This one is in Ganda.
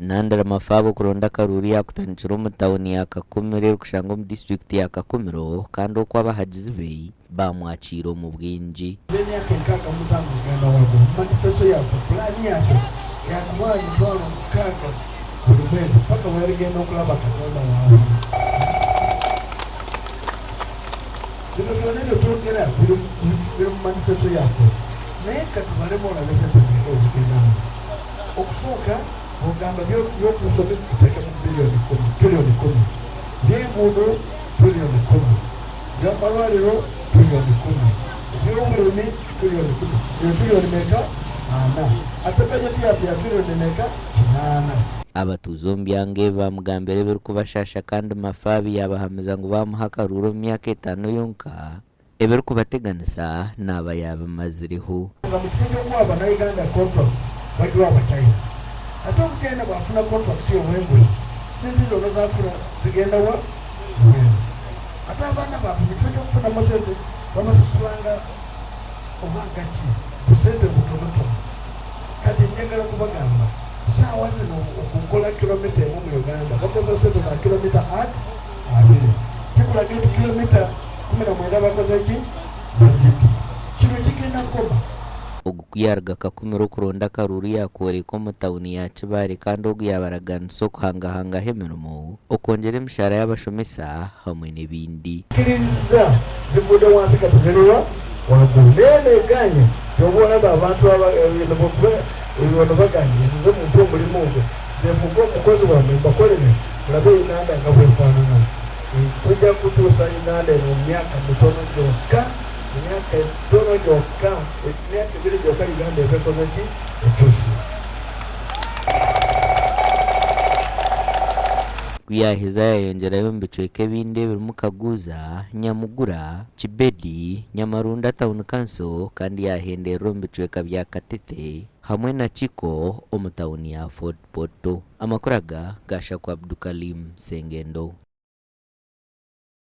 Nandala Mafabi okuronda akaruuru yaakutandikira omu tauni ya Kakumiro erikushangwa omu disiturikiti ya Kakumiro kandi okwo abahagizi be baamwakiire omu bwingi. Z'emyaka 65 muganda waggulu mu manifesto yaffe pulaani yaffe yakubawa 60,000 buli mwezi paka bwebaligenda okulaba Katonda waabwe. Bino byona byetwogera biri mu manifesto yaffe naye katubalemu olabe sente meka ezigendamu. Okusooka ogamba byokusoma tuteekemu 10 biliyoni, 10 triliyoni, byenguudo 10 triliyoni, byamalwaliro 10 triliyoni, ebyobulimi 10 triliyoni, eyo tiliyoni meka? Ana. Ate bajeti yaffe ya tiliyoni meka? 8. Abatuuze omu byanga ebi baamugambira ebirikubashaasha kandi Mafabi yaabahamiza ngu baamuha akaruuru omu myaka 5 yonka ebirikubateganisa naaba yaabimazireho. Nga mu kifo ky'okuwa Bannayuganda contract bagiwa Abachina. Ate Omuchina bw'afuna contract y'obwenguzi, ssente zonna z'afuna zigenda wa? Bweru. Ate abaana baffe mu kifo ky'okufunamu ssente babasasulanga oba gaki busente butonotono. Kati njagala kubagamba saawa zino okukola kilomita 1 mu Uganda bakoze ssente za kilomita at 20. Kikulaga nti kilomita 19 bakoze ki? Bazibye. Kino kigenda kukoma. Ogu ku yaaruga Kakumiro okuronda akaruuru yaakworeka omu tauni ya Kibaale kandi ogu yaabaraganisa okuhangahangaho emirimo, okwongyera emishahara y'abashomesa hamwe n'ebindi. Kkiriza zivudde wansi kati ziriwa waggulu naye neganye kyoba olaba abantu bano baganye nze mumpe omulimu ogwo nze omukozi wammwe mbakolere mulabe Uganda nga bwefaanana. Tujja kutuusa Uganda eno mu myaka mitono gyokka, emyaka mitono gyokka, emyaka 2 gyokka Uganda eba ekoze ki? Ekyuse. Ku yaaheza yaayongyerayo omu bicweka ebindi ebirimu Kaguuza, Nyamugura, Kibedi, Nyamarunda Town Council kandi yaahenderera omu bicweka bya Katete hamwe na Kiko omu tauni ya Fort Portal. Amakuru aga ga Shaku Abdukalim Sengendo.